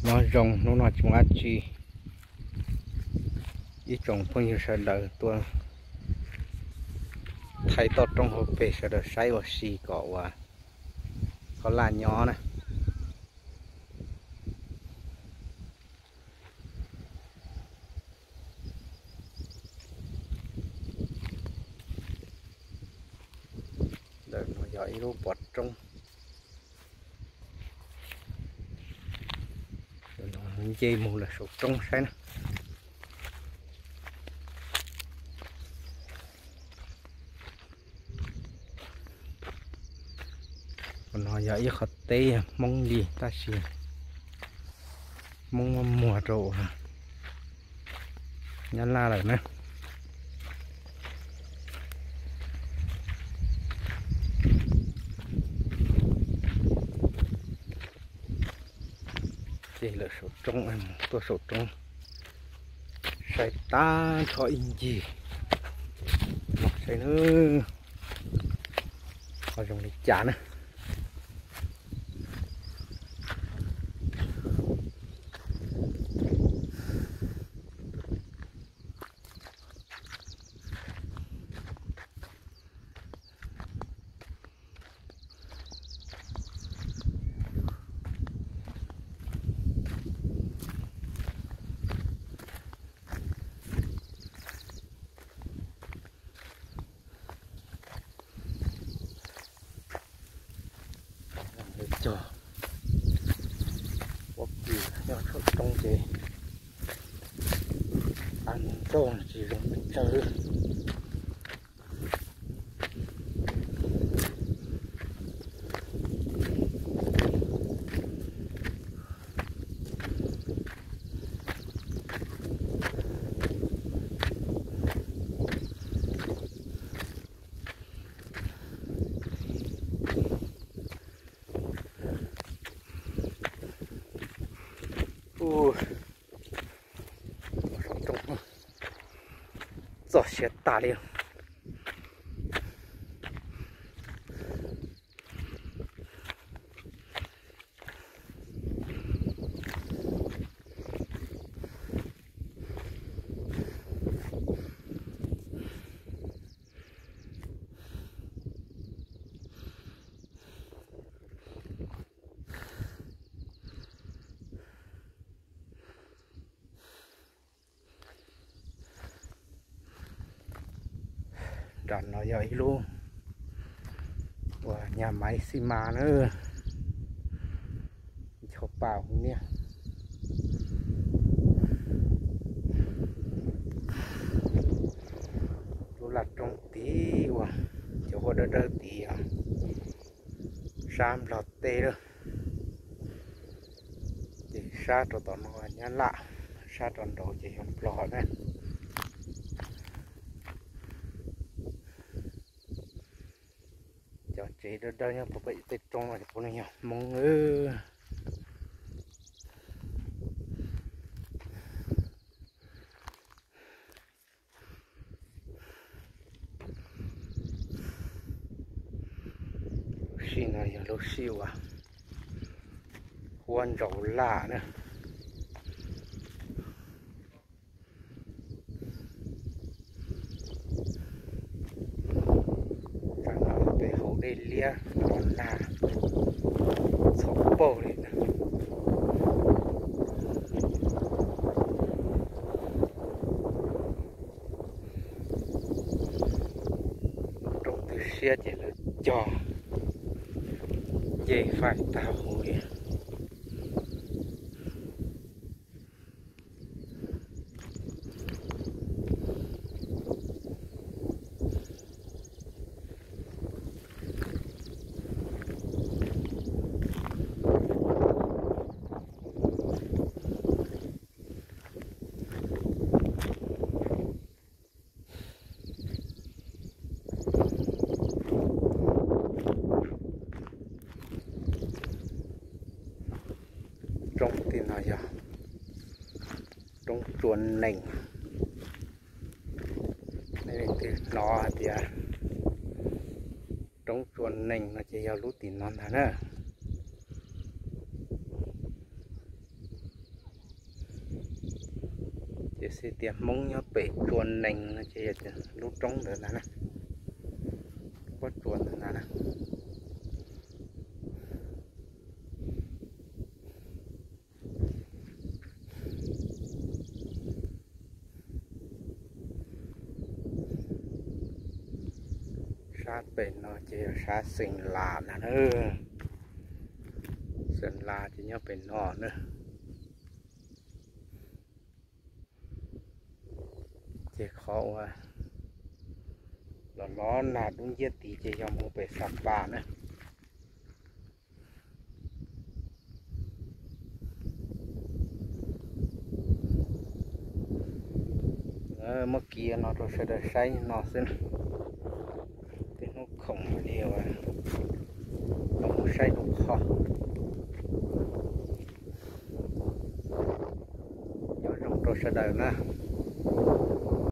Nyob zoo, hnub no tsis muaj dab tsi, ib tsoom phooj ywg sawv daws tuaj thaij toj roob hauv pes, sawv daws saib ua si kom ua koj laj nyob na. Ntawm no yog ib lub pov roob, nce mus lawm saum roob saib na. Ua no yog ib qhov teb Hmoob li tab sis Hmoob muag rau ua Nyab Laj lawm na. Ces lawm saum roob, tuaj saum roob saib tag nrho ib ncig, saib na, ho zoo li cas na. Cog ua kws nyob saum roob ces tag nrho tsis zoo pes tsawg. Txoj sia tas li. Nram no yog ib lub uas nyaj maiv xij mas na, chov pam niaj lub laj roob tid uas cov huab dawb dawb tid os, sab Nplog teb lawm. Ces sab rau tom no Nyab Laj, sab rau nraud ces yog Nplog na. Cov tsev dawb dawb nyob puag pem tej roob no ces puav leej yog Hmoob. Lub sij no yog lub sij uas huab ntsaus laj na. Tam no peb hauv dej liab los nag txhov pauj li. Roob twb siab ces lawv cog nce faij tag huv li. Roob tim no yog roob Tsua Nees. Nej leej twg hnov hais tias roob Tsua Nees no ces yog lub tim no ntag na. Tiam sis tias Hmoob nyob pem Tsua Nees no ces yog lub roob ntawd ntag na, pob tsuas ntawd ntag na. Sab pem no ces yog sab Xeem Las ntag na. Xeem Las ces nyob pem no na. Ces qhov uas los lov nag dub nciab tid ces yog mus pem Xa Pas na. Muab kiag no rau sawv daws saib no xwb. Tej hnub khoom li uas los mus saib lub qhov. Nyob zoo rau sawv daws na.